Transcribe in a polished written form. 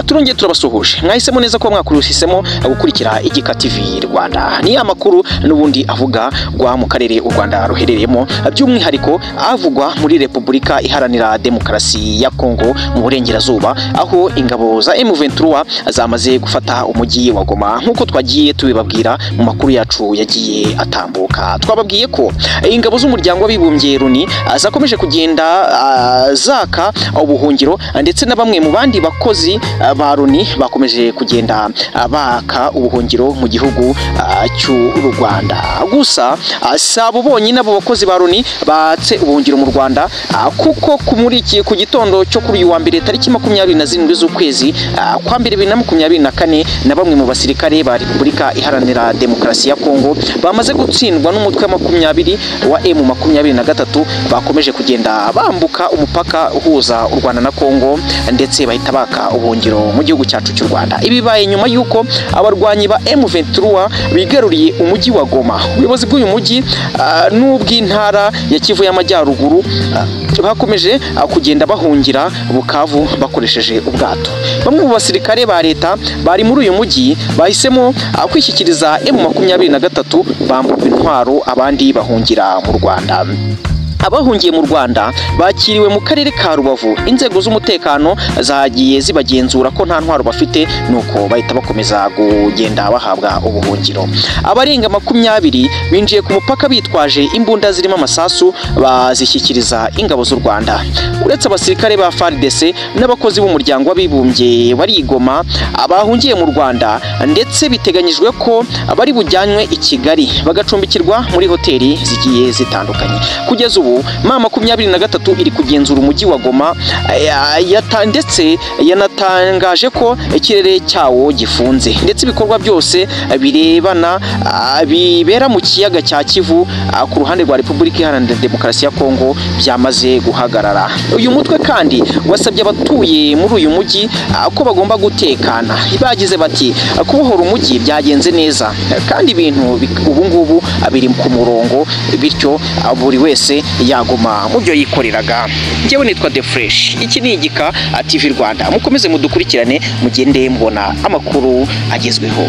Turongeye turabasuhuje, mwahisemo neza ko mwakuruhisemo gukurikira Igika TV Rwanda. Ni amakuru n'ubundi avuga gwa mu karere u Rwanda ruherereyemo, by'umwihariko avugwa muri Repubulika Iharanira Demokarasi ya Kongo mu burengerazuba, aho ingabo za M23 zamaze gufata umujyi wa Goma nk'uko twagiye tubibabwira mu makuru yacu yagiye atambuka. Twababwiye ko ingabo z'umuryango w'abibumbye Loni zakomeje kugenda zaka ubuhungiro, ndetse na bamwe mu bandi bakozi ba Loni bakomeje kugenda baka ubuhungiro mu gihugu cy'u Rwanda. Gusa si abo bonyine abo bakozi ba Loni batse ubuhungiro mu Rwanda, kuko ku gitondo cyo kuri uyu wa mbere tariki 27 z'ukwezi kwa mbere 2024 na bamwe mu basirikare ba Repubulika Iharanira Demokarasi ya Kongo bamaze gutsindwa n'umutwe wa 20 wa M23 bakomeje kugenda bambuka umupaka uhuza u Rwanda na Kongo, ndetse bahita baka ubuhungiro mu gihugu cyacu cy'u Rwanda. Ibi bibaye nyuma y'uko abarwanyi ba M23 bigaruriye umujyi wa Goma. Ubuyobozi bw'uyu mujyi n'ubw'intara ya Kivu y'Amajyaruguru bakomeje kugenda bahungira Bukavu bakoresheje ubwato. Bamwe mu basirikare ba leta bari muri uyu mujyi bahisemo kwishyikiriza M23 bamburwa intwaro, abandi bahungira mu Rwanda. Abahungiye mu Rwanda bakiriwe mu karere ka Rubavu. Inzego z'umutekano zagiye zibagenzura ko nta ntwaro bafite, nuko bahita bakomeza kugenda bahabwa ubuhungiro. Abarenga 20 binjiye ku mupaka bitwaje imbunda zirimo amasasu bazishyikiriza ingabo z'u Rwanda. Uretse abasirikare ba FARDC n'abakozi b'umuryango w'abibumbye bari i Goma abahungiye mu Rwanda, ndetse biteganyijwe ko bari bujyanwe i Kigali bagacumbikirwa muri hoteli zigiye zitandukanye. Kugeza ubu M23 iri kugenzura umujyi wa Goma, ndetse yanatangaje ko ikirere cyawo gifunze, ndetse ibikorwa byose birebana bibera mu kiyaga cya Kivu ku ruhande rwa Repubulika Iharanira Demokarasi ya Kongo byamaze guhagarara. Uyu mutwe kandi wasabye abatuye muri uyu mujyi ko bagomba gutekana. Bagize bati kubohora umujyi byagenze neza kandi ibintu ubu ngubu biri ku murongo, bityo buri wese yaguma mu byo yikoreraga. Njyewe nitwa The Fresh, iki ni Igika TV Rwanda. Mukomeze mudukurikirane mugende mubona amakuru agezweho.